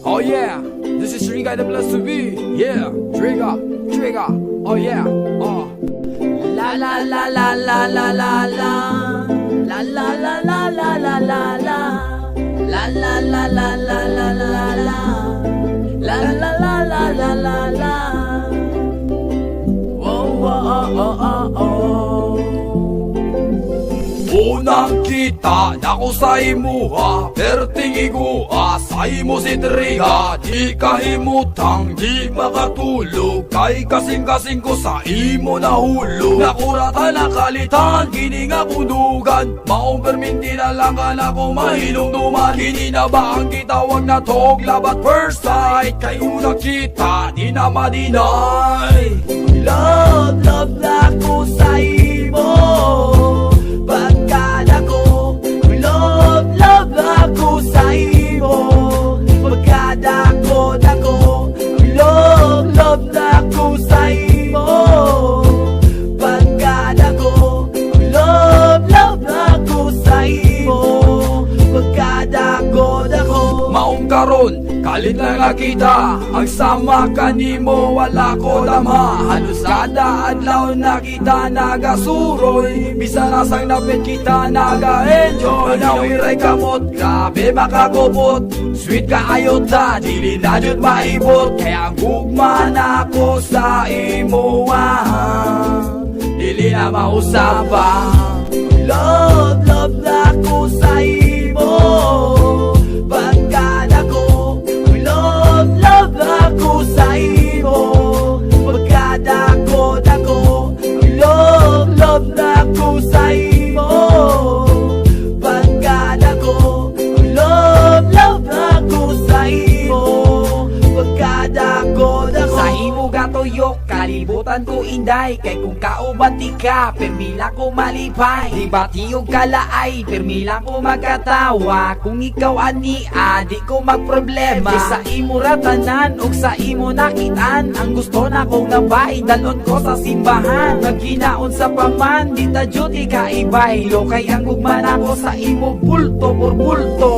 Oh yeah, this is Triga the place to be. Yeah, Triga, Triga. Oh yeah, oh. La la la la la la la la. La la la la la la la la. La la la la la la la la. La la la la la la la. Oh. Unang kita nako sa imuha, perting igua sa imo si Triga. Di kahimutang, di makatulog, kay kasing-kasing ko sa imo nahulog. Nakuratan nakalitan, kini nga kundugan, maong perminti na lang ka na ko mahinumduman. Kini na ba ang gitawag na tog love at first sight? Kay unang kita, di na ma-deny. Love, love na ko sa imo. Pagkadako. Love, love na ko sa imo. Pagkadako, dako. Love, love na ko sa imo. Pagkadako. Love, love na ko sa imo. Pagkadako, dako. Maong karon, kalit na nga kita. Ang sama kanimo wala ko dama. Halos kada adlaw na kita nagasuroy, bisan asang napit kita naga-enjoy. Nawiray kamot, grabe makagupot. Sweet kaayo ta, dili na jud maibot. Kaya ang gugma na ko sa imo, dili na mausaba. Love, love na ko sa imo. Pagkadako. Love, love na ko sa imo. Pagkadako, dako. Love, love na ko sa imo. Pagkadako. Love, love na ko sa imo. Pagkadako, dako. Sa imo gatuyok, kalibutan ko, inday. Kay kung kauban ti ka, permi lang ko malipay. Di ba tiyog kalaay, permi lang ko magkatawa. Kung ikaw ania, di ko magproblema. Kay sa imo ratanan, ug sa imo nakitaan, ang gusto na kong nabay, dalon ko sa simbahan. Nagkinaon sa paman, di ta duty kaibay. Lokay ang gugma nako sa imo, bulto por bulto.